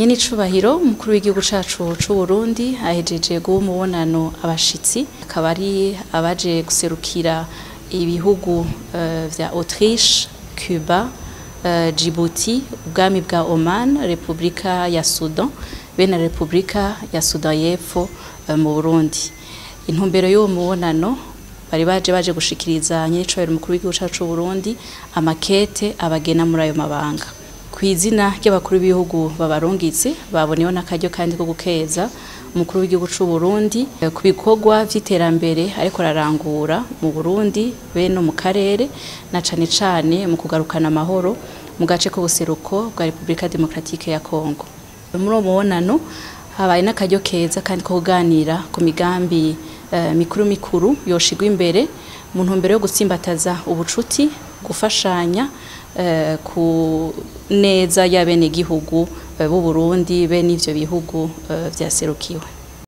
Nyene icubahiro umukuru w'igihugu cacu c'u Burundi ahejeje guha umubonano abashitsi, akaba ari abaje guserukira ibihugu vya Autriche, Cuba, Djibouti, ubwami bwa Oman, Republika ya Sudan be na Republika ya Sudan y'Epfo mu Burundi. Intumbero y'uwo mubonano bari baje gushikiriza nyene icubahiro umukuru w'igihugu cacu c'u Burundi amakete abagena muri ayo mabanga. Kw'izina ry'abakuru b'ibihugu babarungitse, baboneyeho n'akaryo kandi ko gukeza umukuru w'igihugu c'u Burundi ku bikorwa vy'iterambere ariko ararangura mu Burundi be no mu karere, na cane cane mu kugarukana amahoro mu gace k'ubuseruko bwa Republika Demokratike ya Congo. Muri uwo mubonano habaye n'akaryo keza kandi ko kuganira ku migambi mikuru mikuru yoshigwa imbere mu ntumbero yo gutsimbataza ubucuti, gufashanya ku neza y'abenegihugu b'u Burundi be n'ivyo bihugu vyaserukiwe.